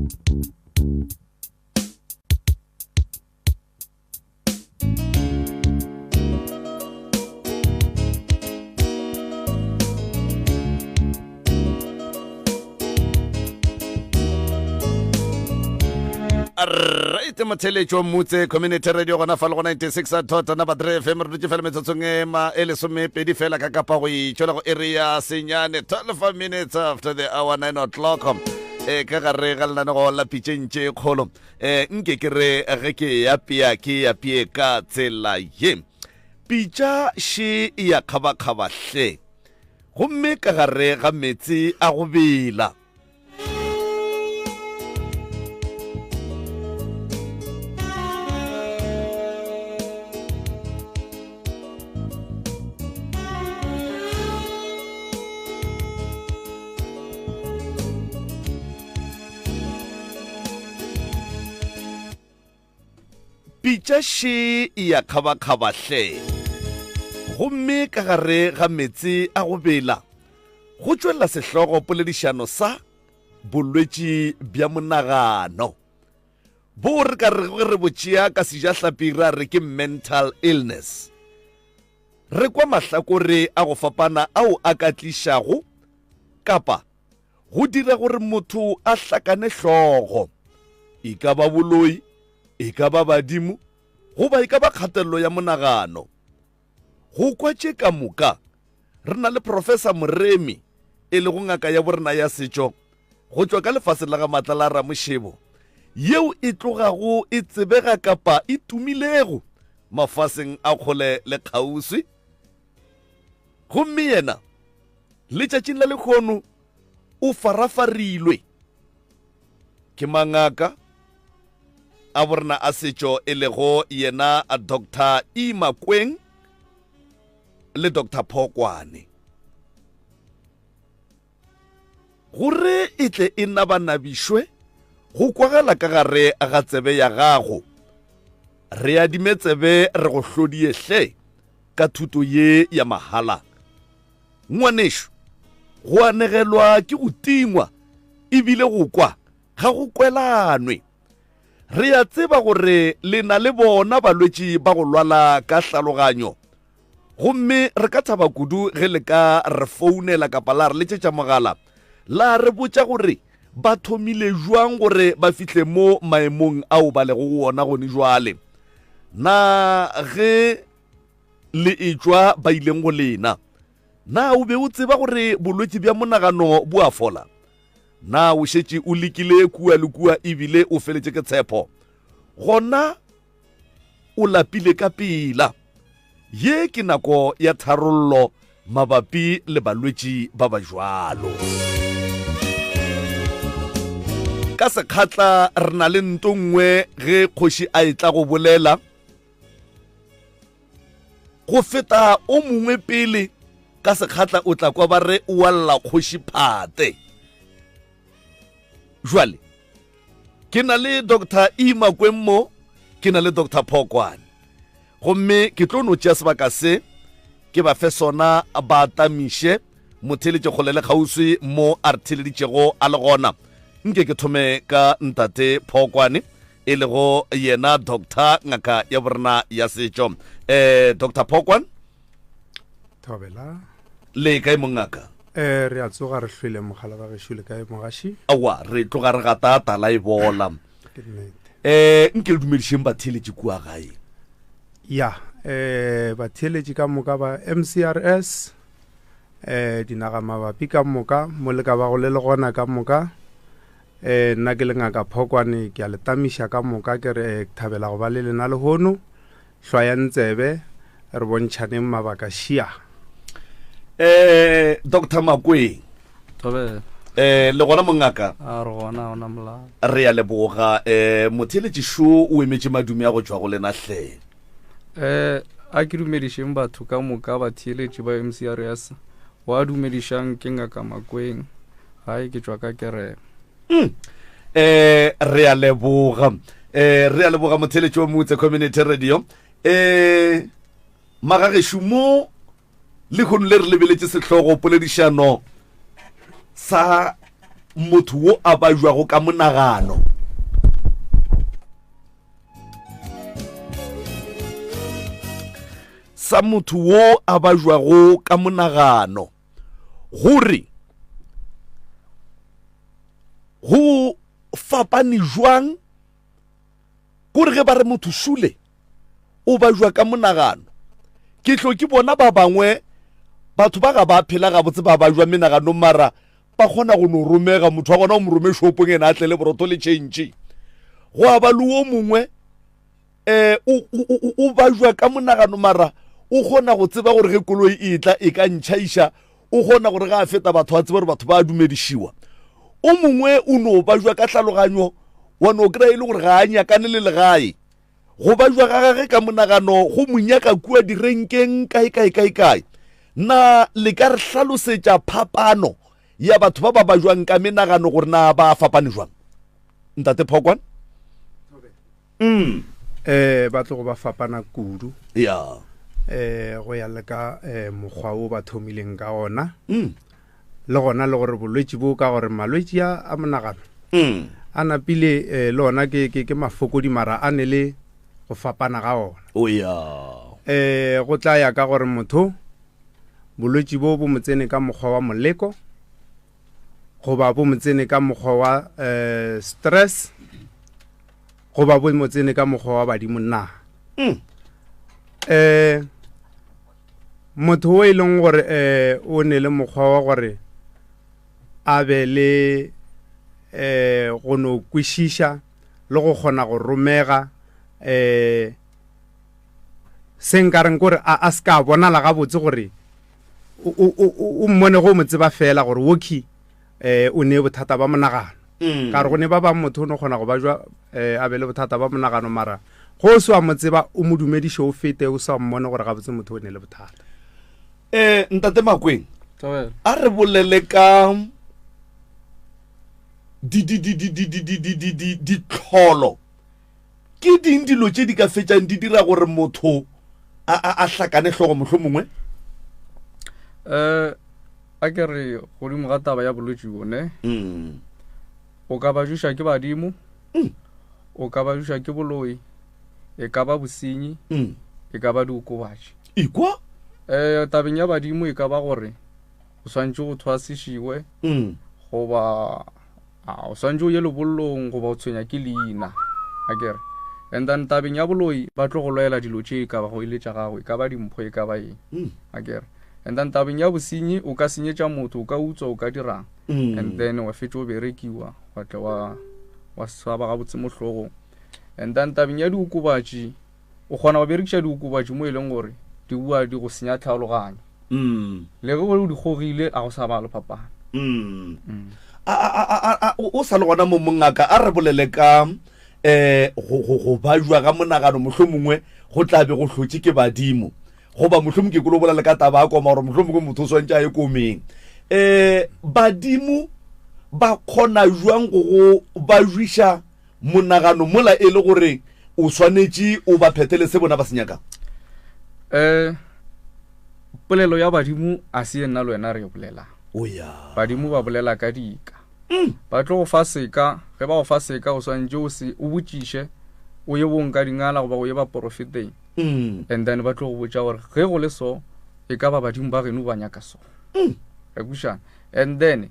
Right motheletšo mutse community radio gona fa le go 96 dot number 3 fm re dutše fela metsotsong e ma e lesomepedi fela ka kapa go itšwela go iri ya senyane 12 minutes after the hour 9 o'clock e ka gare ga lenanego la pitšeng tše kgolo um nke ke re ge ke ya pea ke ya pee ka tsela ye pitša še ya kgabakgaba hle gomme ka gare ga meetse a go bela Pitša še e ya kgabakgaba hle. Gomme ka gare ga meetse a go bela go tšwelela sehlogo poledišano sa bolwetši bja monagano bo re ka rego ge re bo tšea ka sejahlapi ra re ke mental illness. Re kwa mahlakore a go fapana ao a ka tlišago kapa Go dira gore motho a hlakane hlogo, e ka ba boloi, e ka ba badimo, goba e ka ba kgatelelo ya monagano. Go kwa tše ka moka, re na le Professor Moremi, e lego ngaka ya borena ya setšo go tšwa ka lefaseng la ga Matlala Ramošebo, yeo e tlogago e tsebega kapa e tumilego mafaseng a kgole le kgauswi. Gomme yena Letšatšing la lekgono o farafarilwe ke mangaka a borena a setšo e lego yena Doctor E Makweng le Doctor Phokwane gore e tle e nabanabišwe go kwagala ka gare ga tsebe ya gago. Re adime tsebe re go hlodie hle ka thuto ye ya mahala. Ngwanešu, go anegelwa ke go tingwa e bile go kwa ga go kwelanwe. Re a tseba gore le na le bona balwetši ba go lwala ka hlaloganyo gomme re ka thaba kudu ge le ka re founela kapa la re letšetša mogala la re botša gore ba thomile jwang gore ba fihle mo maemong ao ba lego go ona gone jwale. Na ge le etšwa ba ileng go lena. Na o be o tseba gore bolwetši bja monagano bo a fola? Na o šetše o lekile kua le kua ebile o feletše ke tshepo? Gona o lapile ka pela. Ye ke nako ya tharollo mabapi le balwetši ba ba jwalo. Ka sekgatla re na le nto nngwe ge kgoši a etla go bolela Go feta o mongwe pele ka sekgatla o tla kwa ba re o alla kgoši phate. Jwale ke na le Dr. E Makweng mo, ke na le Dr. Phokwane. Gomme ke tlo no tšea sebaka se ke ba fe sona ba tamiše motheeletše kgole le kgauswi mo a re theeleditšego a le gona. Nke ke thome ka ntate Phokwane. e lego yena doctor ngaka ya borena ya setšo um eh, dr phokwan thobela le kae mongaka eh re a tsoga re hlwele mogala ba gešo le kae mogaši awa re tloga re gata tala e bola ke nnete eh nke le dumedišeng batheeletši kua gae ya eh batheeletši ka moka ba MCRS eh dinaga mabapi ka moka mo le ka bago le le gona ka moka Ee, nna ke le Ngaka Phokwane, ke a le tamiša ka moka, ke re ke thabela go ba le lena lehono. Hlwayang tsebe, re bontšhaneng mabaka šia. Eh, Doctor Makweng. Thobela. Eh, le gona mongaka. A re gona, ona molao. Re a leboga. Eh, motheeletši šo o emetše madume a go tšwa go lena hle. Eh, a ke dumedišeng batho ka moka batheeletši ba MCRS. Wa dumedišang ke Ngaka Makweng. Gae ke tšwa ka kereke. Mm. Eh, re a leboga. Eh, re a leboga motheletši wa Motse Community Radio. Eh, magagešu mo lehono le re lebeletše sehlogo poledišano sa motho wo a bajwago ka monagano. Sa motho wo a bajwago ka monagano gore go fapane jwang kore ge ba re motho šule o bajwa ka monagano. Ke tlo ke bona ba bangwe batho ba ga ba phela gabotse ba bajwa menaganong mara ba kgona go no romega motho wa gona o mo rome shopong ena a tle le borotho le tšhentšhe. Go a ba le wo mongwe um o bajwa ka monagano mara o kgona go tseba gore ge koloi e tla e ka ntšhaiša o kgona gore ga a feta batho a tseba gore batho ba a dumedišiwa. O mongwe o no bajwa ka tlhaloganyo wa no kry-a e le gore ga a nyakane le legae. Go bajwa ga gage ka monagano go mo nyaka kua direnkeng kae kae kae kae. Na le ka re hlalosetša phapano ya batho ba ba bajwang ka menagano gore na ba fapane jwang? Ntate Phokwane? Mm. Eh, ba tlogo ba fapana kudu. Ya. Eh, go ya le ka eh, mokgwa wo ba thomileng ka ona. Mm. Le gona le gore bolwetši bo ka gore malwetši a a monagano mm. a napile eh, le ona ke, ke, ke mafokodi mara a ne le go fapana ga ona. Oh, ya. Eh, go tla ya ka gore motho bolwetši bo bo mo tsene ka mokgwa wa moleko goba bo mo tsene ka mokgwa wa eh, stress goba bo mo tsene ka mokgwa wa badimo na. Mm. Eh, motho o e leng gore eh, o ne le mokgwa wa gore a be le eh, go no kwešiša le go kgona go romega eh, se nkareng kore a, a se ka bonala gabotse gore o mmone go mo tseba fela gore woki eh, o ne bothata ba monagano. Mm. Ka gore go ne ba bang motho o no kgona go ba jwa eh, a be le bothata ba monagano mara go o se wa mo tseba o mo dumediše o fete o sa mmone gore gabotse motho o ne le bothata. Eh, Ntate Makweng, Thobela. a re bolele ka di di di di di di di di di di ditlholo. Ke ding dilo tše di ka fetšang di dira gore motho a a a hlakane hlogo mohlomongwe? Eh, a ke re godimo ga taba ya bolwetši bone. Mm. O ka ba juša ke badimo. Mm. O ka ba juša ke boloi. E ka ba bosenyi. Mm. E ka ba diokobatši. Ikwa? Eh, tabeng ya badimo e ka ba gore o swantše go thwasišiwe. Mm. Goba a o swantše o ye lebollong goba o tshwenya ke leina. A ke re. And then tabeng ya boloi ba tlo go lwela dilo tše e ka ba go ile tša gago, e ka ba dimpho, e ka ba eng. Mm. A ke re. And then tabeng ya bosenyi o ka senyetša motho, o ka utswa, o ka dirang. Mm. And then wa fetša o berekiwa, wa tla wa wa sa ba gabotse mo hlogong. And then tabeng ya diokobatši o kgona go berekiša diokobatši mo e leng gore di bua di go senya tlhaologanyo. Mm. Le ge o di gogile a go sa ba le phapano. Mm. Mm. A, a, a, a, a, o sa le gona mo mongaka a re bolele ka eh go go go bajwa ga monagano mohlomongwe go tla be go hlotše ke badimo goba mohlomongwe ke kolo bolela ka taba ya koma gore mohlomongwe motho o swantše a ye komeng. Eh badimo ba kgona jwang go go bajwiša monagano mola e le gore o swanetše o ba phethele se bona ba se nyakang? Eh polelo ya badimo a se ye nna le wena re e bolelang. O ya. Badimo ba bolela ka dika. Mm. Ba tlo go fa seka, ge ba go fa seka o swantše o se o botšiše o ye bong ka dingala goba o ye baporofeteng. Mm. And then ba tlo go botša gore ge go le so e ka ba badimo ba geno ba nyaka so. Mm. Re kwešišana. And then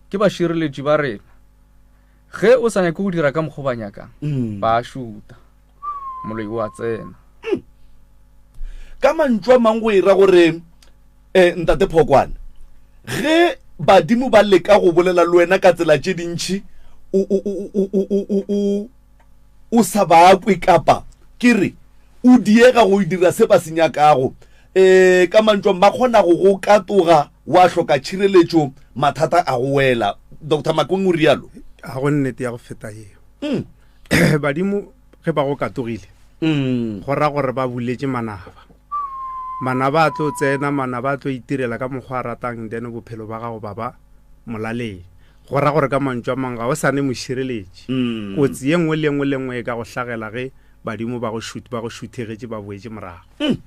ke bašireletši ba rena. Ge o sa nyake go dira ka mokgwa ba nyakang, Mm. ba šuta. Moloi o a tsena. Mm. Ka mantšu a mang go e ra gore eh, Ntate Phokwane, ge badimo ba leka go bolela le wena ka tsela tše dintši o, o, o, o, o, o, o, o, o sa ba kwe kapa ke re o diega go dira se ba se nyakago, eh, ka mantšu a ba kgona go go katoga wa hloka tšhireletšo, mathata a go wela. Doctor Makweng o rialo. Ga go nnete ya go feta yeo. Mm. Badimo ge ba go katogile, Mm. go ra gore ba buletše manaba. Manaba a tlo tsena, manaba a tlo itirela ka mokgwa a ratang, then bophelo ba gago ba ba molaleng. Go ra gore ka mantšu a mang ga o sa ne mošireletši. Mm. Kotsi ye nngwe le nngwe le nngwe e ka go hlagela ge badimo ba go šut-, ba go šuthegetše ba boetše morago. Mm.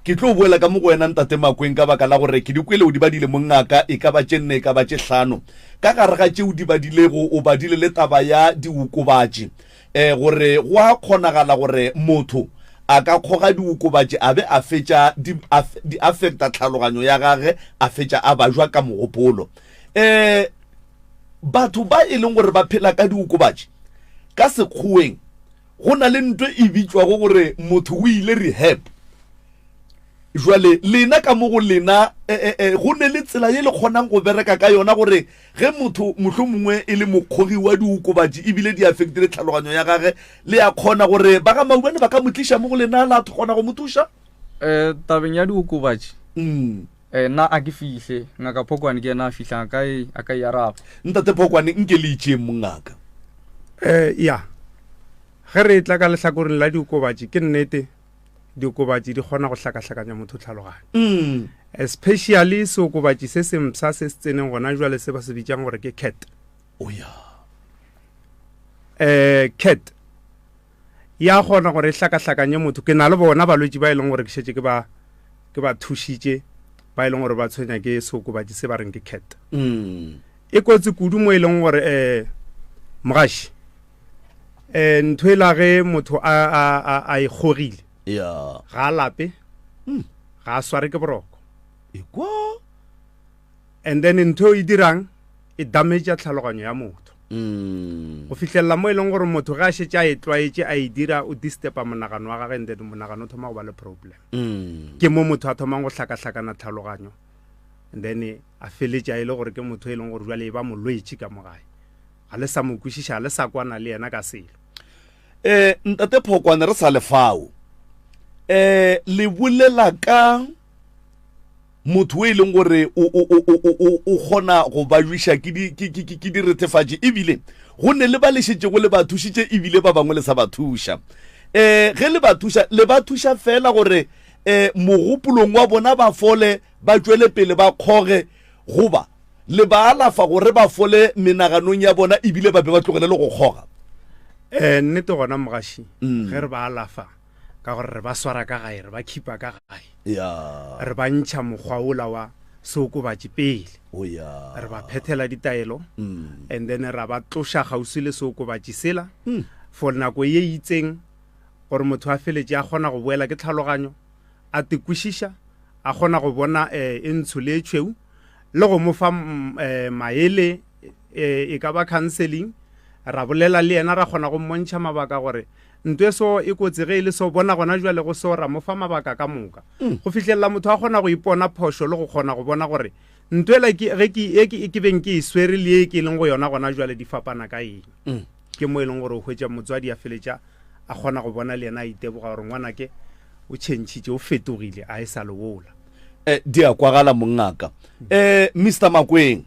Ke tlo boela ka mo go wena Ntate Makweng ka baka la gore ke di kwele o di badile mongaka, e ka ba tše nne e ka ba tše hlano. Ka gare ga tše o di badilego o badile le taba ya diokobatši, um gore go a kgonagala gore motho a ka kgoga diokobatši a be a fetša di, di affecta tlhaloganyo ya gage a fetša a bajwa ka mogopolo. Um batho ba e leng gore ba phela ka diokobatši ka sekgoweng Go na le nto e bitšwago gore motho o ile rehab. Jwale lena ka mo go lena e, e, e, go ne le tsela ye le kgonang go bereka ka yona gore ge motho mohlomongwe e le mokgogi wa diokobatši ebile di affectile tlhaloganyo ya gage, le a kgona gore ba ga Maubane ba ka mo tliša mo go lena la kgona go mo thuša? Um tabeng ya diokobatši mm. Eh, nna a ke fihle ngaka phokwane ke yena a fihlang a ka e, a ka e araba. Ntate Phokwane, nke le itšeng mongaka. Eh, ya ge re tla ka lehlakoreng la diokobatši ke nnete diokobatši di kgona go hlakahlakanya motho tlhaloganyo mm. especially seokobatši se sempsha se se tseneng gona jwale se ba se bitsang gore ke cat oh, yeah. eh cat ya kgona gore e hlakahlakanye motho ke na le bona balwetši ba e leng gore ke šetše ke ba ke ba thušitše ba e leng gore ba tshwenya ke seokobatši se ba reng ke cat mm. e kotsi kudu mo e leng gore um mogaši um ntho e la ge motho a, a, a, a e kgogile yeah. ga a lape mm. ga a sware ke boroko ekwa and then ntho e dirang e damage tlhaloganyo ya motho mm. go fihlelela mo e leng gore motho ge a šetše a e tlwaetše a e dira o disturba monagano wa gage and then monagano o thoma go ba le problem mm. ke mo motho a thomang go hlakahlakana tlhaloganyo and then a feletša e le gore ke motho e leng gore jale e ba molwetši ka mo gae ga le sa mo kwešiša ga le sa kwana le yena ka selo um ntate phokwane re sa le fao um le bolela ka motho o e leng gore o kgona go ba jwiša ke direthefatši ebile go ne le ba le šetšego le ba thušitše ebile ba bangwe le sa ba thuša um ge le ba thuša le ba thuša fela gore um mogopolong wa bona ba fole ba tšwele pele ba kgoge goba le ba alafa gore ba fole menaganong ya bona ebile ba be ba tlogele le go kgoga um nnete gona mogaši mm. ge re ba alafa ka gore re ba swara ka gae re ba khipa ka gae yeah. re ba ntšha mokgwa ola wa seokobatši pele oh, yeah. re ba phethela ditaelo mm. and then ra ba tloša kgauswi le seokobatši sela mm. for nako ye itseng gore motho a feletše a kgona go boela ke tlhaloganyo a tekwešiša a kgona go bona um e ntsho le e tšhweu le go mo fa mm, eh, maele eh, e ka ba counseling ra bolela le yena ra kgona go mmontšha mabaka gore Nto e so e kotsi ge e le so, bona gona bjale go so ra mo fa mabaka ka moka. Mm. Go fihlelela motho a kgona go ipona phošo le go kgona go bona gore nto ela ke ge ke e ke ke beng ke e swere le e ke leng go yona gona jwale di fapana ka eng. Mm. Ke mo e leng gore o hwetša motswadi a feletša a kgona go bona le yena a iteboga gore ngwanake o tšhentšhitše o fetogile a e sa le wola. Eh, di a kwagala mongaka. Eh, Mr Makweng,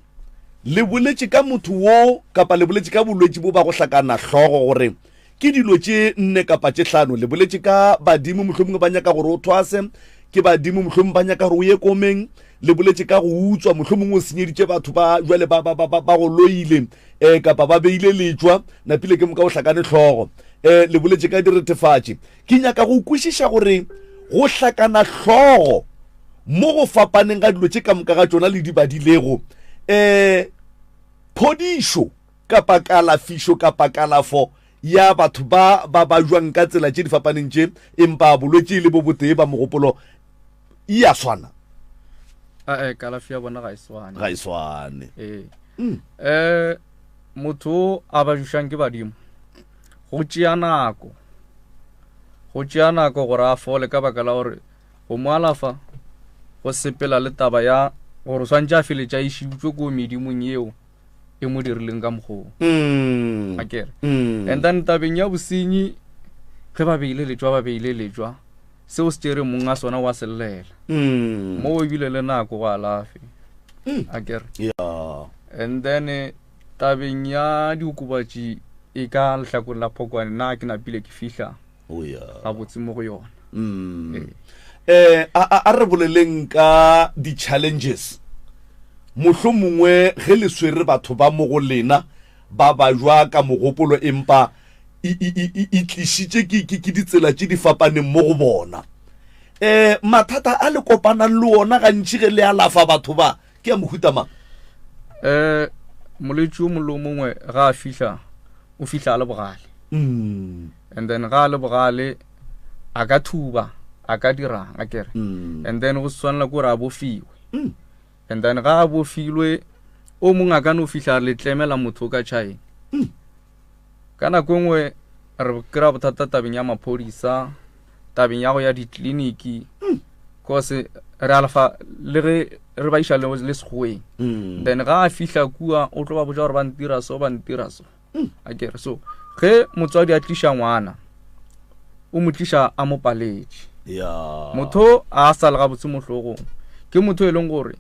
le boletše ka motho wo kapa le boletše ka bolwetši bo ba go hlakana hlogo gore Ke dilo tše nne kapa tše hlano. Le boletše ka badimo, mohlomongwe ba nyaka gore o thwase. Ke badimo, mohlomongwe ba nyaka gore o ye komeng. Le boletše ka go utswa, mohlomongwe o senyeditše batho ba jwale ba, ba, ba, ba, ba go loile eh, kapa ba beile letšwa, napile ke moka o hlakane hlogo. Eh, le boletše ka diretefatši. Ke nyaka go kwešiša gore go hlakana hlogo mo go fapaneng ga dilo tše ka moka ga tšona le di badilego, eh, phodišo kapa kalafišo kapa kalafo ya batho ba ba bajwang ka tsela tše di fapaneng tše, empa bolwetši e le bo botee ba mogopolo, e a swana? Ae, kalafi ya bona ga e swane. Ga e swane. Ee. Mm. Eh, motho o a bajušang ke badimo go tšea nako go tšea nako gore a fole ka baka la gore go mo alafa go sepela le taba ya gore o swantše a feletša a išitšwe ko medimong yeo e mo dirileng ka mokgoo mm. a kere mm. and then tabeng ya bosenyi ge ba beile letšwa ba beile letšwa seo se tšere mong a sona wa sellela mm. mo ebile le nako go alafe mm. a kere yeah. and then eh, tabeng ya diokobatši e ka lehlakoreng la phokwane na ke napile ke fihla oh, yeah. gabotse mo go yona mm. eh eh a a re boleleng ka di challenges mohlomongwe ge le swere batho ba mo go lena ba ba jwa ka mogopolo empa e, e, e, e tlišitše ke, ke, ke ditsela tše di fapaneng mo go bona. Um mathata a le kopanang le ona gantši ge le alafa batho ba ke a mohuta mang? Um molwetši o mongwe le o mongwe ga a fihla o fihla a le bogale mm. and then ga a le bogale a ka thuba a ka dirang a kere mm. and then go swanela ke gore a bofiwe mm. and then ga a bofilwe o mongwe a ka no fihla le tlemela motho ka china mm. Ka nako e nngwe re kry-a bothata tabeng ya maphodisa, tabeng ya go ya ditleliniki, cause re alafa le ge re ba iša le sekgoweng. Then ga a fihla kua o tlo ba botša gore ba ntira so, ba ntira so. A kere so ge motswadi a tliša ngwana o mo tliša a mo paletše. Motho a sa le gabotse mo hlogong ke motho e leng gore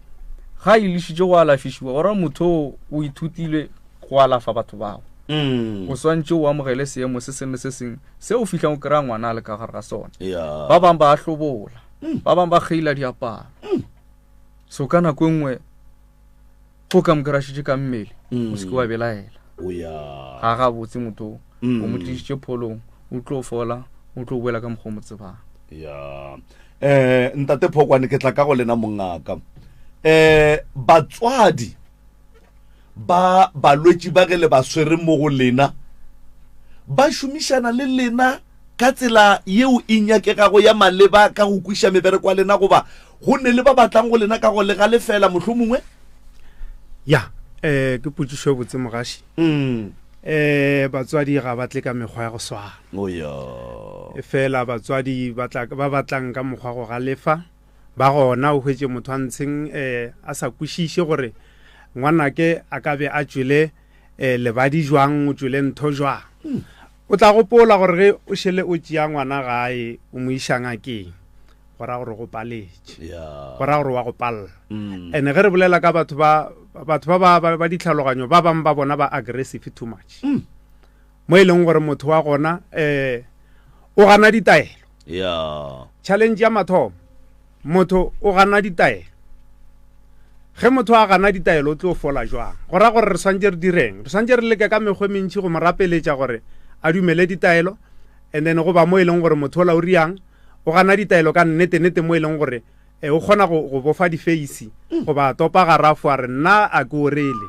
ga a ilišitše go alafišiwa go ra motho o ithutile go alafa batho bao mm. o swantše o amogele seemo se sengwe le se sengwe se o fihlang o kry-a ngwana a le ka gare ga sona yeah. ba bangwe ba hlobola mm. ba bangwe ba kgeila diaparo mm. so ka nako e nngwe go ka mo kry-a ka mmele mm. o se ke wa belaela oh, yeah. ga gabotse motho mm. o mo tlišitše pholong o tlo fola o tlo boela ka mokgwa o mo tsebang ya eh ntate phokwane ke tla ka go lena mongaka eh batswadi Ba balwetši ba ge le ba swere mo go lena, ba šomišana le lena ka tsela yeo e nyakegago ya maleba ka go kwiša mebereko ya lena goba go ne le ba batlang go lena ka go le galefela mohlomongwe? Ya, eh, ke potšišo e botse mogaši. Mm. Eh, batswadi ga ba tle ka mekgwa ya go swana. Oh ya. Efela batswadi ba tla ba batlang ka mokgwa go galefa Ba gona o hwetše motho a ntsheng um a sa kwešiše gore ngwanake a ka be a tšwele um lebadi jwang, o tšwele ntho jwang. O tla gopola gore ge o šele o tšea ngwana gae o mo iša ngakeng, go ra gore go paletše, go ra gore wa go palela. And ge re bolela ka batho ba batho ba ba ba ditlhaloganyo ba bangwe ba bona ba aggressive too much. Mo e leng gore motho wa gona um o gana ditaelo. Yeah. Challenge ya mathomo, motho o gana ditaelo. Ge motho a gana ditaelo o tlo fola jwang? Go ra gore re swantše re direng? Re swantše re leke ka mekgwa e mentši go mo rapeletša gore a dumele ditaelo and then go ba mo e leng gore motho ola o riang o gana ditaelo ka nnete-nnete mo e leng gore e, o kgona go, go bofa difeisi mm. goba a topa garafo a re nna a ke orele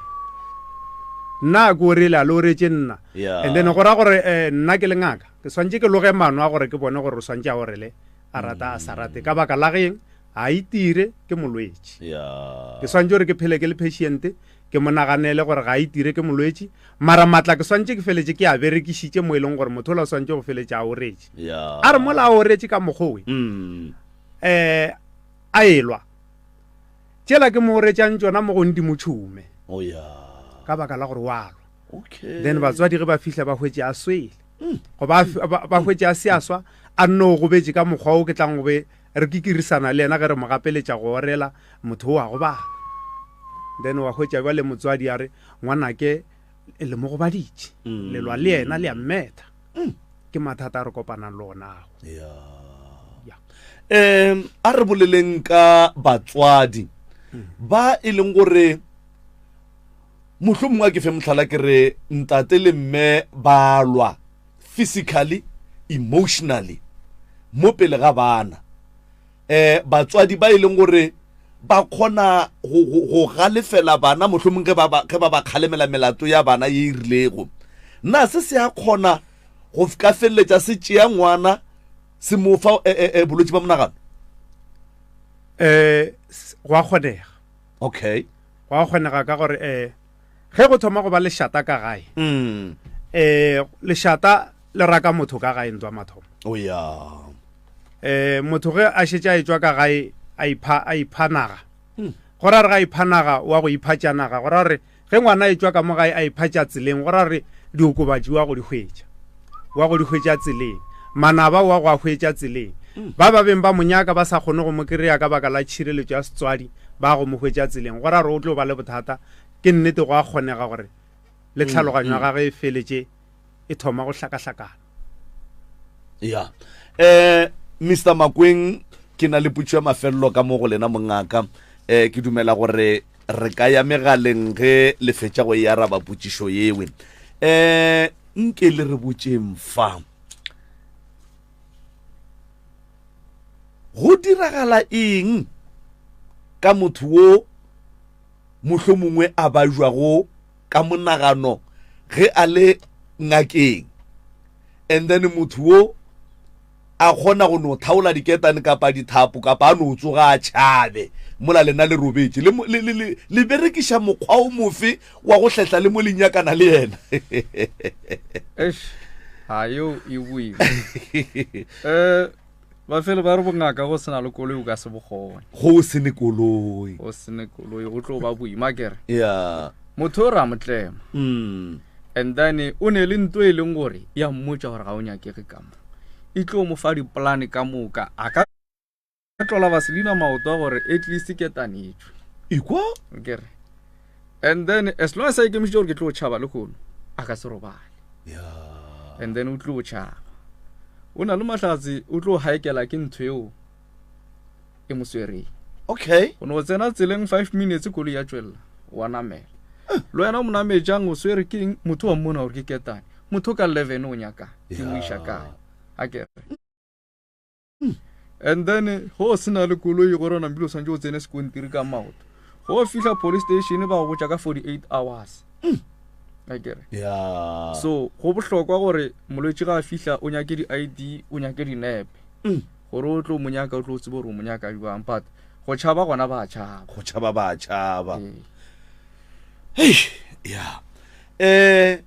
nna a ke orele a le oretše nna yeah. and then go ra gore eh, nna ke le ngaka Ke swantše ke loge maano a gore ke bone gore o swantše a orele a rata a sa rate ka baka la geng a itire ke molwetši. Ke swantše gore ke phele ke le patient ke mo naganele gore ga a itire ke molwetši mara matla ke swantše ke feletše ke a berekišitše mo e leng gore motho ola o swantše go feletše a oretše. A re mola a oretše ka mokgowe um a elwa tšela ke mo oretšang tšona mo gong di mo tšhume oh, ka baka la gore wa lwa. Okay. Then batswadi ge ba fihla ba hwetše a swele. Mm. Goba ba hwetše a se a swa, a nno gobetše ka mokgwa o ke tlang go be re kikirisana le yena ge re mo gapeletša go orela motho o a gobala. Then wa hwetša bjale motswadi a re ngwanake le mo gobaditše. Mm. Le lwa le yena le a mmetha. Mm. Ke mathata a re kopanang le ona ao. Yeah. Yeah. Um a re boleleng ka batswadi ba e leng gore Mohlomongwe a ke fe mohlala ke re ntate le mme ba lwa physically, emotionally mo pele ga bana. Eh batswadi ba e leng gore ba kgona go, go, go galefela bana mohlomongwe ge ba ba, ge ba ba kgalemela melato ya bana ye e rilego. Na se se a kgona go ka feleletša se tšea ngwana se mo fa eh, eh, eh, bolwetši ba monagano? Eh, go a kgonega. Okay. Go a kgonega ka gore um ge go thoma go ba lešata ka gae mm. um lešata le raka motho ka gae ntwa mathomo oh, yeah. um motho ge a šetše a etšwa ka gae a ipha a ipha naga mm. go ra re ga ipha naga wa go ipha tša naga go ra re ge ngwana a etšwa ka mo gae a ipha tša tseleng go ra re diokobatši wa go di hwetša wa go di hwetša tseleng manaba wa go a hwetša tseleng mm. ba ba beng ba mo nyaka ba sa kgone go mo kry-a ka baka la tšhireletšo ya setswadi ba go mo hwetša tseleng go ra gore o tlo ba le bothata ke nnete go a kgonega gore le tlhaloganyo ya gage e feletše e thoma go hlakahlakana ya eh Mr Makweng ke na le putšo ya mafelelo ka mo go lena mongaka eh ke dumela gore re ka ya megaleng ge le fetša go e araba potšišo yewe eh nke le re botšeng fa. Go diragala eng ka motho wo mohlomongwe a bajwago ka monagano ge a le ngakeng and then motho wo a kgona go no thaola diketane kapa dithapo kapa a no tsoga a tšhabe mola lena le robetše le, le, le, le, le berekiša mokgwa o mofe wa go hlehla le mo le nyakana le yena Eish, ha yo e boima um ba fele ba re bongaka go sena le koloi o ka se bokgone go se ne koloi go se ne koloi go tlo ba boima kere ya motho o ra motlema mm. and then o ne le nto e leng gore ya mmotsa gore ga o nyakege ka mo e tlo mo fa dipolane ka moka a ka tlola vaselina maoto a gore at least ke tanetswe ikwa kere and then as long as a ikemišitše gore ke tlo tšhaba le kgono a ka se robale yeah. and then o tlo tšhaba o na le mahlatse o tlo haekela ke ntho eo e mo swereng okay o ne go tsena tseleng five minutes koloi ya tswelela wa namela le wena o mo nametšang o swere ke eng motho wa mmona gore ke ketane motho ka 11 o nyaka ke mo iša kae a kere and then go o sena le koloi gore o nambile o tshwanetse o tsene sekontiri ka maoto go o fihla police station ba go botša ka 48 hours a kere yeah. so go bohlokwa gore molwetši ga a fihla o nyake di-id o nyake dinepe gore o tlo mo nyaka o tlo tsebe gore o mo nyaka jwang but go tšhaba gona ba tšhaba go tšhaba ba tšhaba Ee. hei ya eh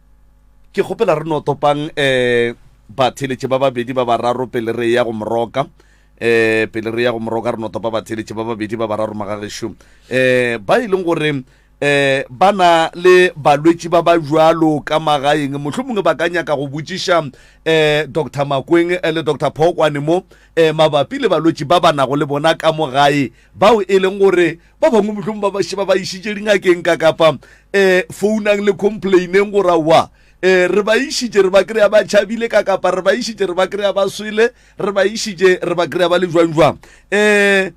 ke kgopela re no topang eh batheletše ba babedi ba bararo pele re ya go moroka eh pele re ya go moroka re no topa batheletše ba babedi ba bararo magagešo eh ba e leng gore eh ba na le balwetši ba ba jwalo ka magaeng mohlomongwe ba ka nyaka go botšiša eh Dr Makweng eh, le Dr Phokwane mo eh mabapi le balwetši ba ba nago le bona ka mo gae bao e leng gore ba bangwe mohlomongwe ba ba ba ba išitše dingakeng ka kapa eh founang le complaineng gore wa eh re ba išitše re ba kry-a ba tšhabile ka kapa re ba išitše re ba kry-a ba swele re ba išitše re ba kry-a ba le jwang jwang eh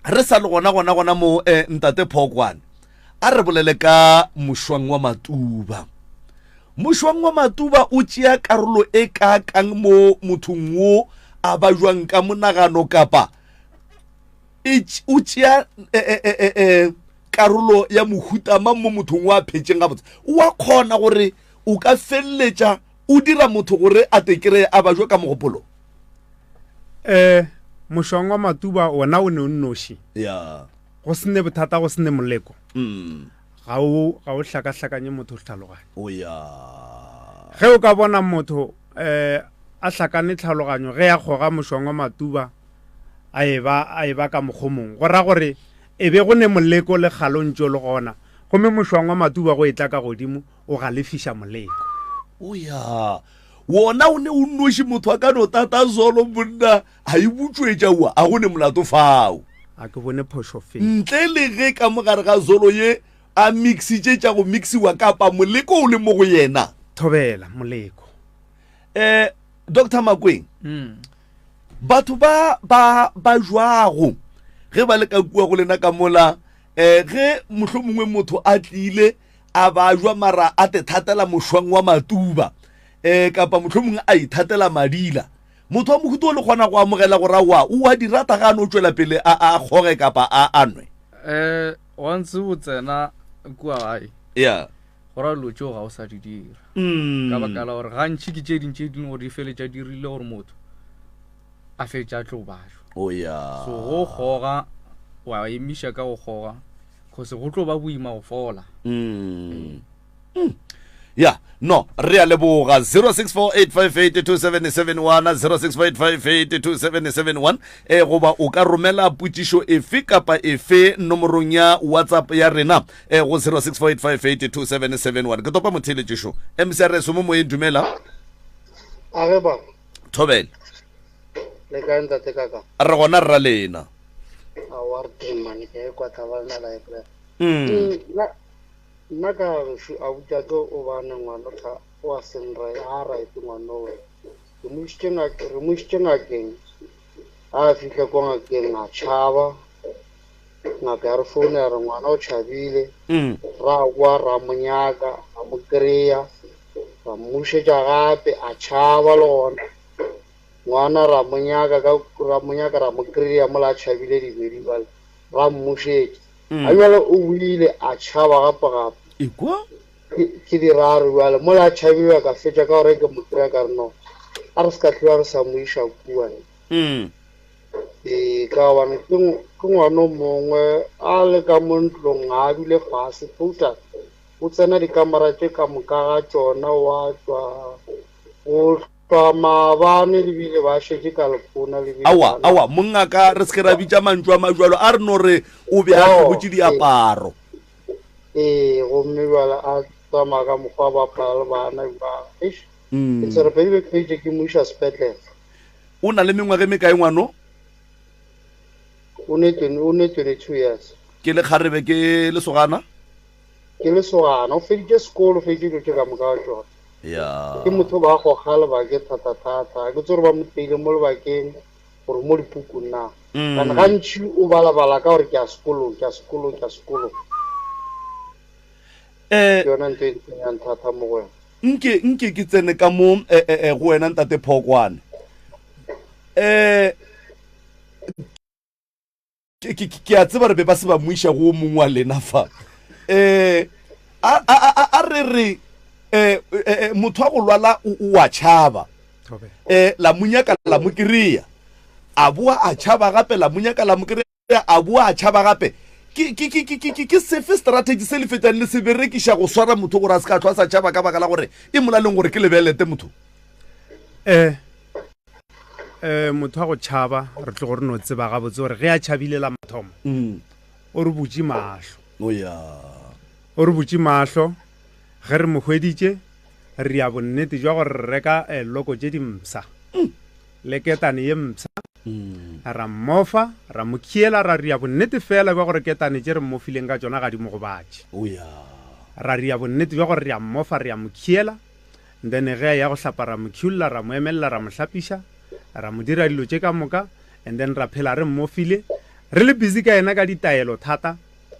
re sa le gona gona gona mo eh, ntate phokwane a re bolele ka mošwang wa matuba mošwang wa matuba o tšea karolo e kaakang mo mothong wo a ba jwang ka monagano kapa e o tšea e, e, e, e, karolo ya mohuta mang mo mothong wa phetšeng gabotse o a kgona gore o ka feleletša o dira motho gore a tekere a bajwe ka mogopolo um mošwang wa matuba wona o ne o nnoši ya go se ne bothata go se ne moleko mm. ga o ga o hlakahlakanye motho tlhaloganyo o ya ge o ka bona motho um a hlakane tlhaloganyo ge a kgoga mošwang wa matuba a e ba a e ba ka mokgo mongwe go ra gore e be go ne moleko le kgalontšo le gona gomme mošwang wa matuba go e tla ka godimo o galefiša moleko o ya wona o ne o nnoši motho a ka no tata zolo monna a e butšwetša ua a go ne molato fao a ke bone phošo fe ntle le ge ka mogare ga zolo ye a mixitše tša go mixiwa kapa moleko o le mo go yena thobela moleko um dr makweng mm. batho ba ba ba jwago ge ba le ka kua go lena ka mola um ge mohlomongwe motho a tlile a ba jwa mara a te thatela mošwang wa matuba um kapa mohlomongwe a ithatela madila motho wa mohuto o le kgona go amogela gore aowa o a di rata ga a no tšwela pele a a kgoge kapa a a nwe um once o tsena kua gae ya go ra dilo tšeo ga o sa di dira mm. ka baka la gore gantši ke tše ding tše dingwe gore di feletša di rile gore motho a fetša a tlo bajwa o ya so go kgoga wa emiša ka go kgoga cause go tlo ba boima go fola mm. Mm. ya no re a leboga 0648582771 0648582771 e goba o ka romela potšišo efe kapa efe nomorong ya whatsapp ya rena e go 0648582771 ke topa motheeletšišo mcrs mo moyeng dumela a ge baba thobele le kae ntate kaka re gona rra lena a wa re teng mane ke e kwa taba lena la epolela mm. Nna ka gešo abuti o bane ngwana tla o a seng right ha right ngwana o re mo isitše ngakeng re mo isitše ngakeng ha a fihla kwa ngakeng a tšhaba ngaka ya re founa ya re ngwana o tšhabile Mm. ra kwa ra mo nyaka ra mo kry-a ra mmušetša gape a tšhaba le gona. Ngwana ra mo nyaka ka ra mo nyaka ra mo kry-a mola a tšhabile dibedi bale ra mmušetša. A bjale o boile a tšhaba gape gape. Ekwa? Ke ke diraro bjale mola a tšhabile ka fetša ka gore ke mo kry-a ka re no a re se ka tloga re sa mo iša kua. Ee, ka gobane ke ke ngwana o mongwe a le ka mo ntlong ga a dule fase total. O tsena dikamora tše ka moka ga tšona wa tšwa o hlwa maabane le bile ba šetše ka lepona le bile Aowa, bana. aowa, mongaka, re se ke ra bitša mantšu a majwalo, a re no re o be a Oh, hlobotše ee. diaparo. Ee, gomme bjale a tsamaya ka mokgwa a bapala le bana bjang. Eish, ke tsere pedi be ke ke mo iša sepetlele. O na le mengwaga e mekae ngwano? O ne o ne 22 years. Ke lekgarebe ke lesogana? Ke lesogana, o feditše sekolo, o feditše dilo tše ka moka ga tšona. Ya. Ke motho ba goga lebake thata-thata. Ke tsore ba mo teile mo lebakeng gore mo dipukung na. Kana gantši o balabala ka gore ke ya sekolong, ke ya sekolong, ke ya sekolong. Eh, Ke yona ntho e ntshwenyang thata mo go wena. Nke nke ke tsene ka mo eh, eh, eh, go wena ntate Phokwane. Eh ke ke ke a tseba re be ba se ba mo iša go o mongwe wa lena fa. Eh a a a a re re eh, eh, eh motho wa go lwala o o a tšhaba. Eh la mo nyaka la mo kry-a. A boa a tšhaba gape la mo nyaka la mo kry-a. A boa a tšhaba gape. Ke, ke, ke, ke, ke, ke, ke sefe strategy se le fetšang le se berekiša go swara motho gore a se ka hlwa a sa tšhaba ka baka la gore e molaleng gore ke lebelete motho? Eh, eh, motho wa go tšhaba re tlogo re no tseba gabotse gore ge a tšhabile la mathomo Mm. o re butše mahlo. O ya. O re butše mahlo ge re mo hweditše re ya bonnete jwa gore re reka eh, loko tše dimpsha le ketane ye mpsha Ra mmofa, ra mo khiela, ra ria bonnete feela bja gore ketane tše re mmofileng ka tšona ga di mo gobatše. Ra ria bonnete bja gore re a mmofa, re a mo khiela, then ge a eya go hlapa ra mo khiulla, ra mo emelela, ra mo hlapiša, ra mo dira dilo tše ka moka, and then ra phela re mmofile, re le busy ka yena ka ditaelo thata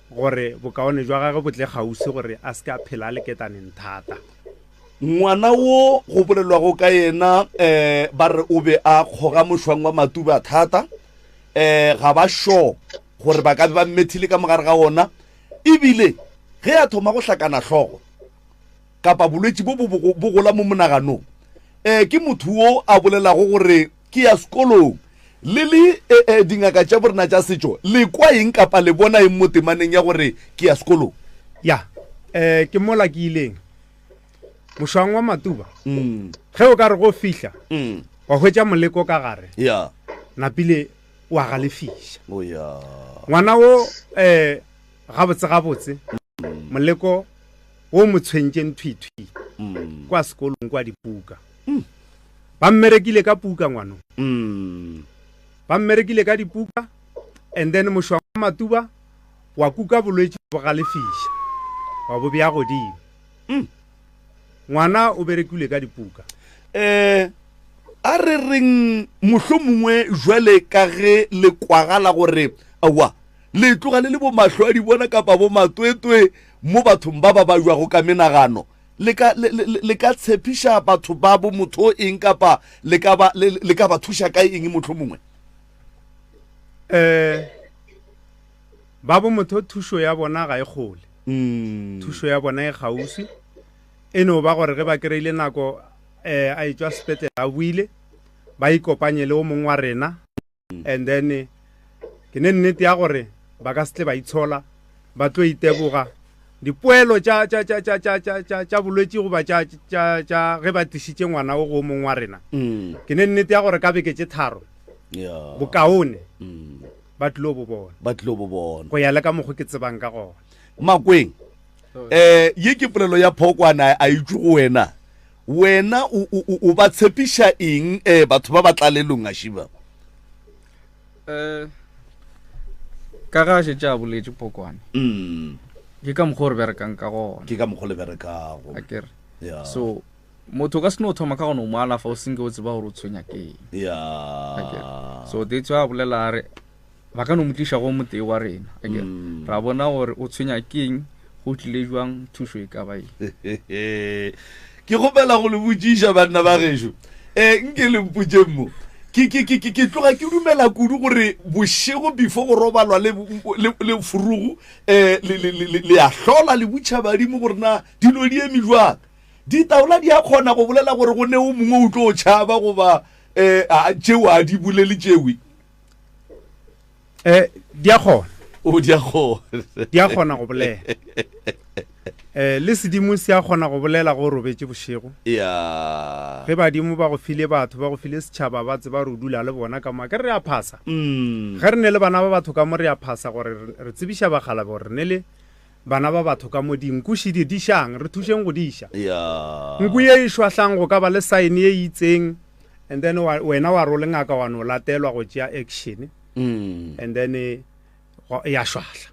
gore bokaone jwa gagwe bo tle kgauswi gore a se ke a phela a le ketaneng thata. Ngwana wo go bolelwago ka yena um ba re o be a kgoga mošwang wa matuba thata um ga ba sure gore ba ka be ba mmethile ka mogare ga wona ebile ge a thoma go hlakana hlogo kapa bolwetši bo bo gola mo monaganong um ke motho wo a bolelago gore ke ya sekolong le le eh, eh, dingaka tša borena tša setšo le kwa eng kapa le bona eng mo temaneng ya gore ke ya sekolong ya um ke mola ke ileng mošwang wa matuba mm. ge o ka re go fihla mm. wa hwetša moleko ka gare ya napile wa galefiša oh, ya ngwana wo um gabotse gabotse mm. moleko wo mo tshwentšeng thwithwi mm. kwa sekolong kwa dipuka mm. ba mmerekile ka puka ngwano mm. ba mmerekile ka dipuka and then mošwang wa matuba wa kuka bolwetši bo galefiša wa bo bea godimo mm. ngwana o berekile ka dipuka eh a re reng mohlomongwe jwale ka ge le kwagala gore aowa le tloga le le bo mahlo a di bona kapa bo matwetwe mo bathong ba ba bajwago ka menagano le ka le, le, le ka tshepiša batho ba bo motho eng kapa le ka ba le, le ka ba thuša ka eng mohlomongwe eh ba bo motho thušo ya bona ga e kgole mm. thušo ya bona e kgauswi e no ba gore ge ba kry-ile nako um a etšwa sepetlele a buile ba ikopanye le o mongwe wa rena and then ke ne nnete ya gore ba ka se tle ba itshola ba tlo iteboga dipoelo tša tša tša tša tša tša tša tša bolwetši goba tša tša tša ge ba tlišitše ngwana o go o mongwe wa rena mm. ke ne nnete ya gore ka beke tše tharo yeah. bokaone mm. ba tlilo bo bona ba tlilo bo bona go ya le ka mokgo ke tsebang ka gona makweng eh ye ke polelo ya phokwana a itse go wena wena o, o, o ba tshepiša eng eh batho ba ba tlalelong a šiba eh ka ga šetše a boletše phokwane mm. ke ka mokgwa o re berekang ka gona ke ka mokgwa le berekago akere yeah. so motho o ka se no thoma ka gona o mo alafa o senke o tseba gore o tshwenya ke eng yeah. so that's why a bolela a re ba ka no mo tliša go motee wa rena akere mm. ra bona gore o tshwenya ke eng go tlile jwang thušo e ka ba eng ke kgopela go le botšiša banna ba gešo um nke le mpotšeng mo um Ke ke ke ke tloga ke dumela kudu gore bošego before go robalwa le le le furugu eh le le le le a hlola le butšha badimo gore na dilo di eme jwang. Ditaola di a kgona go bolela gore go ne o mongwe o tlo tšhaba goba eh a tšeo a di bolele tšewe. Eh, di a kgona. O di a kgona. Di a kgona go bolela. Eh, le sedimo se a kgona go bolela go robetše bošego. Ya. Ge badimo ba go file batho, ba go file setšhaba, ba tseba re o dula le bona ka mo. Ke re a phasa. Mm. Ge re ne le bana ba batho ka mo re a phasa gore re tsebiša bagalabe gore re ne le bana ba batho ka mo dinku šidi dišang, re thušeng go diša. Ya. Nku ye e šwahlang go ka ba le sign ye e itseng and then wena wa re o le ngaka wa no latelwa go tšea action. Mm. And then eh, ya šwahla.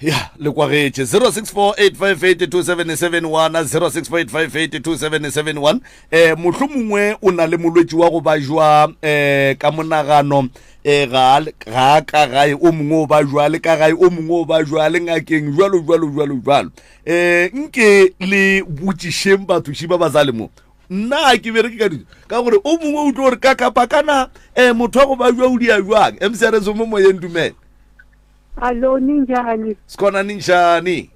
Ya, le kwagetše 0648582771 0648582771 eh mohlomongwe o na le molwetši wa go bajwa eh ka monagano eh ga ga ka gae o mongwe o ba jwa le ka gae o mongwe o ba jwa le ngakeng jwalo jwalo jwalo jwalo eh nke le botšišeng batho šiba ba sa le mo nna ke bereke ka dijo ka gore o mongwe o tlo gore ka kapa kana um motho wa go ba jwa o dia jwang mcrs mo moyeng dumela Alo ninjani? Sikhona ninjani?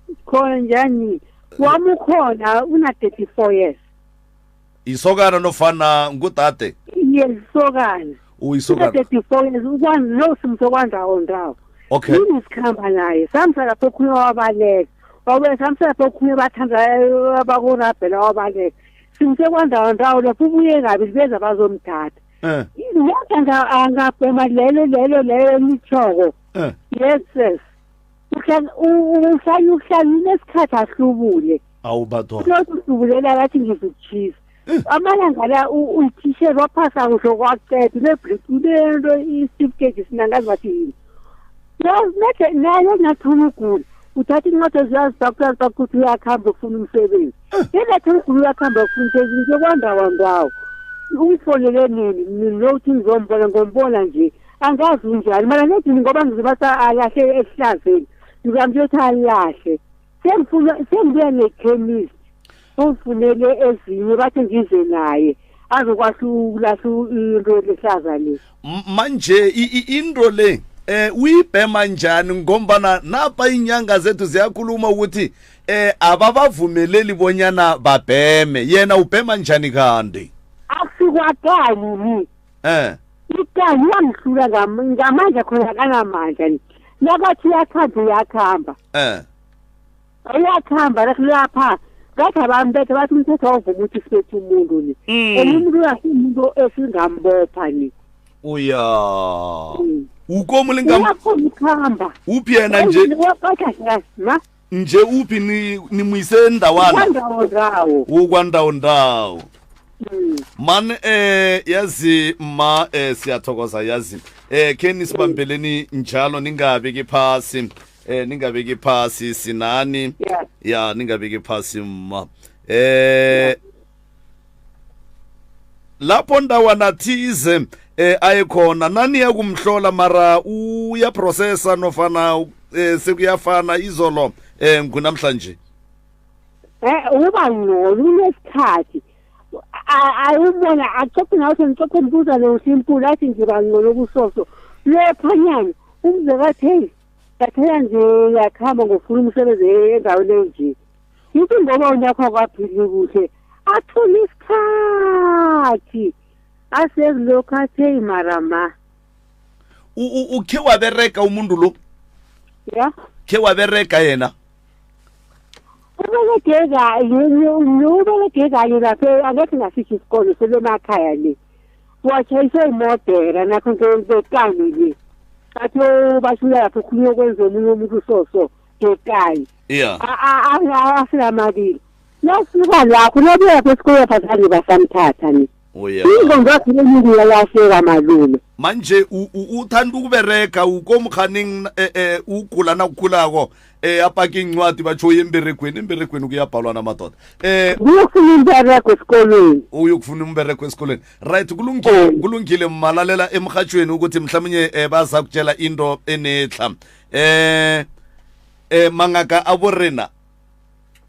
Sikhona njani? Wami ukhona una 34 years. Isokana nofana ngudade? Yes, isokana. Uyisokana. 34 years ukwazi lo simso kwandawo ndawo. Okay. Yini sikhamba naye? Samsa lapho khunye wabaleka. Wabuya samsa lapho khunye bathanda abakurabhela wabaleka. Simse kwandawo ndawo lapho ubuye kabi beza bazomthatha. Eh. Ngiyakha angabhema lelo lelo lelo mithoko. Eh. Yes yes. Uhlala uhlala uhlala unesikhathi ahlubule. Awu batho. Uthi uhlubulela bathi ngizokutshisa. Eh. Amalanga la uthishere waphasa kuhle kwaqeda une-break unento isitifiketi sinangazi bathi yini. Naye nathoma ugula uthatha incwadi eziyazibakuyazibaka ukuthi uyakuhamba ukufuna umsebenzi. Yena ugula uyakuhamba ukufuna umsebenzi nje kwandawo ndawo. Ungifonele nini nini lokuthi ngizombona ngombona nje angazi unjani mara nedini ngoba ngizobathi alahle esihlazeni ngizamtshela ukuthi alahle sengifuna sengibuya nekhemist ungifunele ezinye bathi ngize naye azokwazi ukulahla into lehlaza le manje into le eh uyibhema njani ngombana napa inyanga zethu ziyakhuluma ukuthi eh ababavumeleli bonyana babheme yena ubhema njani kanti akusikwakani ni eh ikani uyangihlula ngamandla khona akanamandla ni nakathi uyakhamba uyakhamba eh uyakhamba lapha ngathi abambethe bathi umthetho awuvuma ukuthi sibethe umuntu ni mm. and umuntu uyasimuntu esingambopha ni uya mm. ukomulinga uyakhona ukuhamba uphi yena nje ma nje uphi ni nimuyise ndawana kwandawo ndawo ukwandawo ndawo mm. man eh yazi ma eh siyathokoza yazi eh ke nisibambeleni njalo ningabeki phasi eh ningabeki phasi sinani yeah. ya ningabeki phasi ma eh lapho ndawana thize eh ayekhona naniya kumhlola mara uyaprocessa nofana eh, sekuyafana izolo eh ngunamhlanje eh uba ngcono unesikhathi ayubona axoxe nawe sengixoxe mbuza lo simpula athi ngiba ngcono kusoso lephanyana umze kathi heyi ngathela nje uyakuhamba ngofuna umsebenzi endaweni enje yithi ngoba unyakho kwaphili kuhle athole isikhathi asekulokhu athe mara ma ukhe wabereka umuntu lo ya khe wabereka yena uberege kanye uberege kanye lapho angathi ngasisho isikolo selemakhaya le watshayiswe imodera nakho ngekani le athi bashuya lapho okhunye okwenza omunye umuntu soso ngekani yeah asilamakile nasuka lapho nobuya lapho esikolweni phazange basamthatha ni oya ingqondo yakhe lenyuku uyalahleka malume manje uthanda ukubereka ukomkhaning eh, eh, ugula nakukhulako eh apake incwadi batsho uye emberegweni emberegweni kuyabhalwa namadoda eh uyokufuna umberego esikolweni uyokufuna umberego esikolweni right kulungile eh. kulungile malalela emhathweni ukuthi mhlawumnye eh, baza kutshela into enetlha eh eh mangaka aborena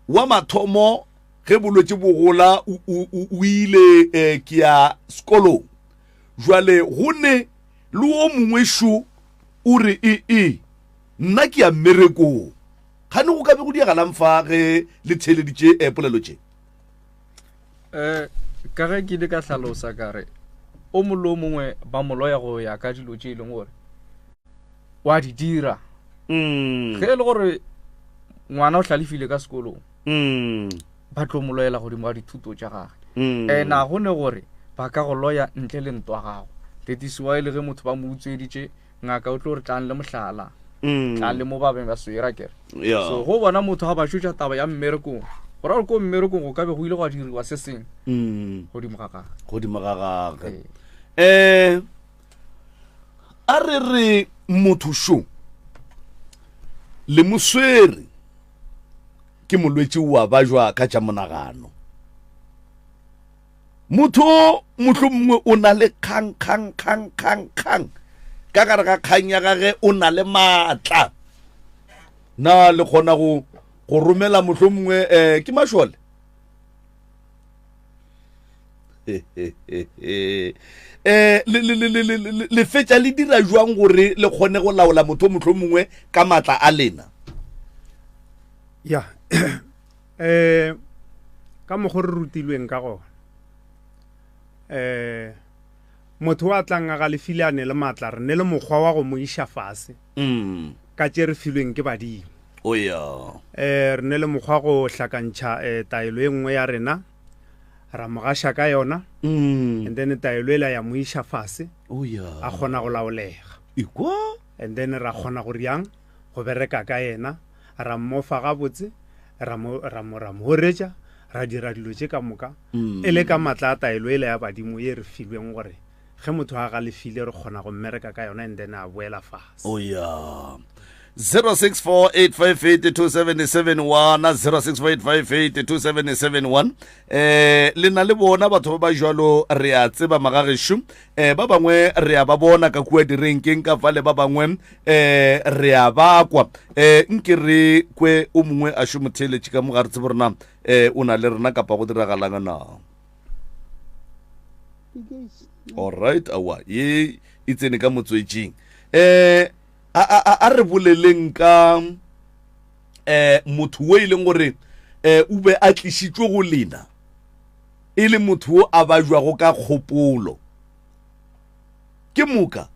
wa mathomo ge bolwetse bo gola o ile eh, ke ya sekolong Jwale go ne le o mongwe šo o re ee nna ke ya mmerekong. Kgane go ka be go diagalang fa ge le theeleditše eh, polelo tše? Um ka ge ke ile ka hlalosa ka re o mongwe le o mongwe ba mo loya go ya ka dilo tše e leng gore wa di dira. Ge e le gore ngwana o hlalefile ka sekolong ba tlo mo loyela godimo ga dithuto tša gage. Mm. Na go ne gore ba ka go loya ntle le ntwa gago. That is why le ge motho ba mo utsweditše ngaka o tlo re tlang le mohlala. Tlang le mo ba beng ba swera kere. Yeah. So go bona motho ga ba šotša taba ya mmerekong go ra gore ko mmerekong go ka be go ile gwa diriwa se sengwe godimo ga gage. Godimo ga gage. Eh a re re motho šo le mo swere ke molwetši wa bajwa ka tša monagano. Motho mohlomongwe o na le kgang kgang kgang kgang kgang ka gare ga kgang ya gage o na le maatla. Na le kgona go go romela mohlomongwe eh ke mašole? Eh le le le le le fetša le dira jwang gore le kgone go laola motho mohlomongwe ka maatla a lena? Ya eh ka mokgo re rutilweng ka gona eh motho wa tlang a galefile a ne le maatla re ne le mokgwa wa go mo iša fase ka tše re filweng ke badimo. O ya. Eh re ne le mokgwa go hlakantšha eh, taelo e nngwe ya rena ra mo gaša ka yona and then taelo ela ya mo iša fase O ya. a kgona go laolega Ikwa. and then ra kgona go riang go bereka ka yena ra mmofa gabotse ra mo ra mo ra mo horetša ra dira dilo tše ka moka e le ka matla a taelo ela ya badimo ye re filweng gore ge motho a galefile re kgona go mmereka ka yona and then a boela fase. O ya. 0648582771 0648582771 eh le na le bona batho ba ba jalo re a tseba magagešo eh ba bangwe re a ba bona ka kua direnkeng ka fale ba bangwe eh re a ba kwa eh nke re kwe o mongwe a šo motheeletše ka mo ga re tsebe rena eh o na le rena kapa go diragalang na. Alright awa ye e tsene ka motswetšing eh a a a re boleleng ka eh motho wo e leng gore eh o be a tlišitšwe go lena e le motho wo a bajwago ka kgopolo ke moka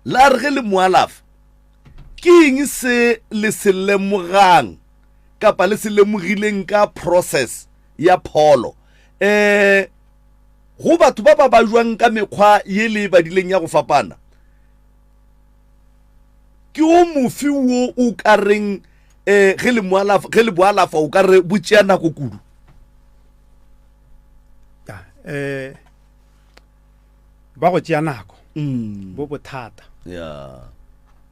la re ge le mo alafa ke eng se le se lemogang kapa le se lemogileng ka process ya pholo um go batho ba ba bajwang ka mekgwa ye le e badileng ya go fapana ke o mofe wo o ka reng um ge le moalafa ge le boalafa o ka re bo tšea nako kudu? Um ba go tšea nako bo bothata ya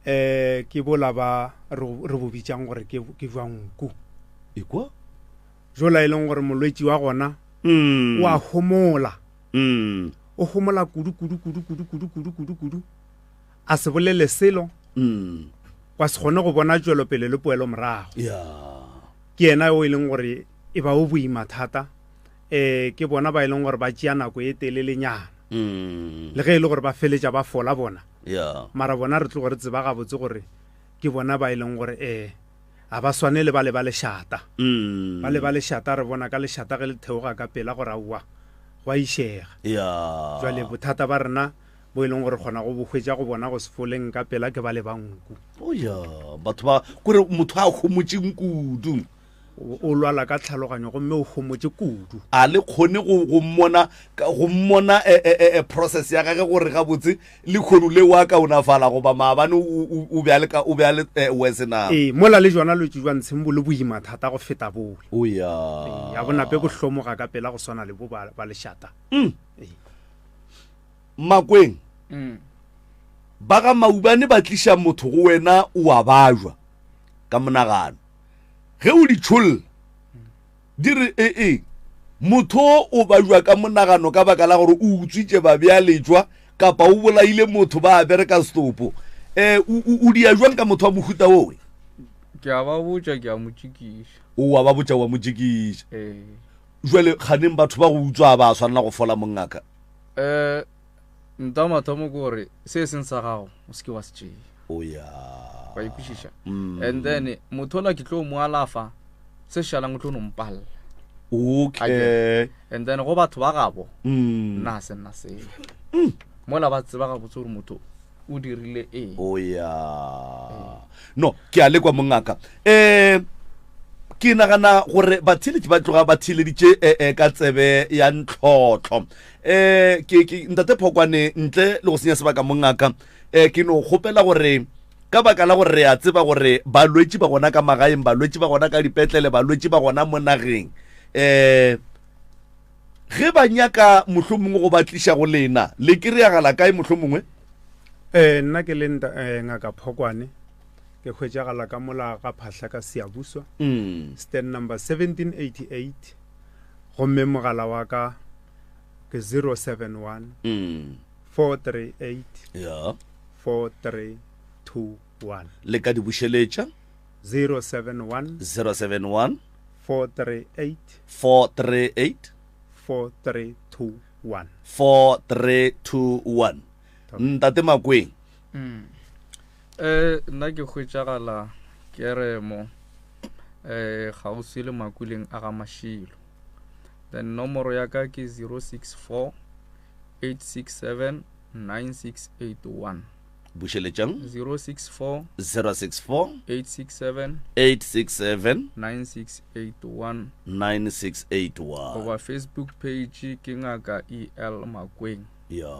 um ke bola ba re bo bitsang gore ke jwa nku ekwa jola e leng gore molwetši wa gona mm. o a homola mm. o homola kudu kudu kudu kudu kudu kudu kudu kudu a se bolele selo mm. kwa se kgone go bona tšwelopele le poelo morago yeah. ke yena o e leng gore e ba o boima thata um ke bona ba e leng gore ba tšea nako e telelenyana mm. le ge e le gore ba feletša ba fola bona yeah. mara bona re tlogo re tseba gabotse gore ke bona ba e leng gore um a ba swane le ba le ba lešata mm. ba le ba lešata re bona ka lešata ge le theoga ka pela gore aowa go a išega yeah. jwale bothata ba rena bo e leng gore kgona go bo hwetša go bona go se foleng ka pela ke ba le ba nku o ya batho ba kore motho a homotšeng kudu o lwala ka tlhaloganyo gomme o homotše kudu a le kgone go go mmona go mmona e, e, e, e process ya gage gore gabotse le kgono le wa kaonafala goba maabane o be a le ka o be a le worse na ee mola le jona lwetši jwa ntsheng bo le boima thata go feta bole o ya ya bonape bo hlomoga ka pela go swana le bo ba ba lešata mm. Makweng mm. ba ga Maubane ba tliša motho go wena o a bajwa ka monagano ge o di tšholla di re ee motho o bajwa ka monagano ka baka la gore o utswitše ba bea letšwa kapa o bolaile motho ba a bereka setopo um o dia jwang ka motho wa mohuta owe ke a ba botša ke a mo tšikiša o wa ba botša wa mo tšikiša ee jwale kganeng batho ba go utswa ba swanela go fola mongaka? Um nta mathomo ke gore se e seng sa gago o se ke wa se tšea. O ya. Wa ikwešiša? And then motho ola ke tlo mo alafa se šalang o tlo no mpalela. Okay. And then go batho ba gabo nna ga se nna selo. Mola ba tseba gabotse gore motho o dirile eng. O ya. No, ke a lekwa mongaka. Eh ke nagana gore batheeletši ba tloga ba theeleditše eh, eh, ka tsebe ya ntlhotlho. Eh ke ke ntate Phokwane ntle le go senya sebaka mongaka, eh ke no kgopela gore ka baka la gore re a tseba gore balwetši ba gona ka magaeng, balwetši ba gona ka dipetlele, balwetši ba gona mo nageng. Eh ge ba nyaka mohlomongwe go ba tliša go lena, le kry-agala kae mohlomongwe? Eh nna ke le eh, ngaka Phokwane ke hwetšagala ka mola ga Phahla ka Siyabuswa mm. stand number 1788 gomme mogala wa ka ke 071 mm. 438 yeah. 4321 le ka di bušeletša 071 071 438 438 4321 4321 ntate Makweng. Mm. Eh nna ke hwetšagala keremo eh kgauswi le makuleng a ga Mashilo. Then nomoro ya ka ke 064 867 9681. Bušeletšang. 064 064 867 867 9681 9681. Goba Facebook page ke Ngaka EL Makweng. Ya.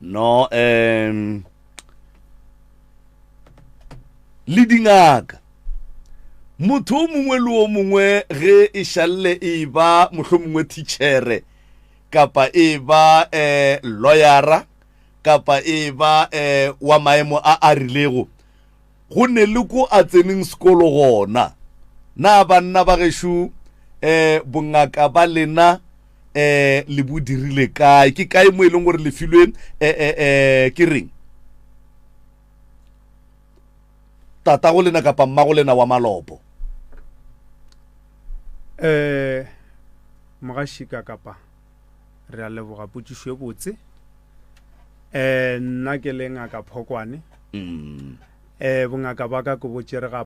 No um le dingaka motho o mongwe le o mongwe ge e šalle e ba mohlomongwe thitšhere kapa e ba um lawyera kapa e ba um wa maemo a a rilego go ne le ko a tseneng sekolo gona. Na banna ba gešo um bongaka ba lena um le bo dirile kae? Ke kae mo e leng gore le filwe um um ke reng tatago lena kapa mmago lena wa malopo? Um mogašika kapa re a leboga potšišo e botse. Um nna ke le ngaka Phokwane. Mm. Um bongaka ba ka ke bo tšere ga.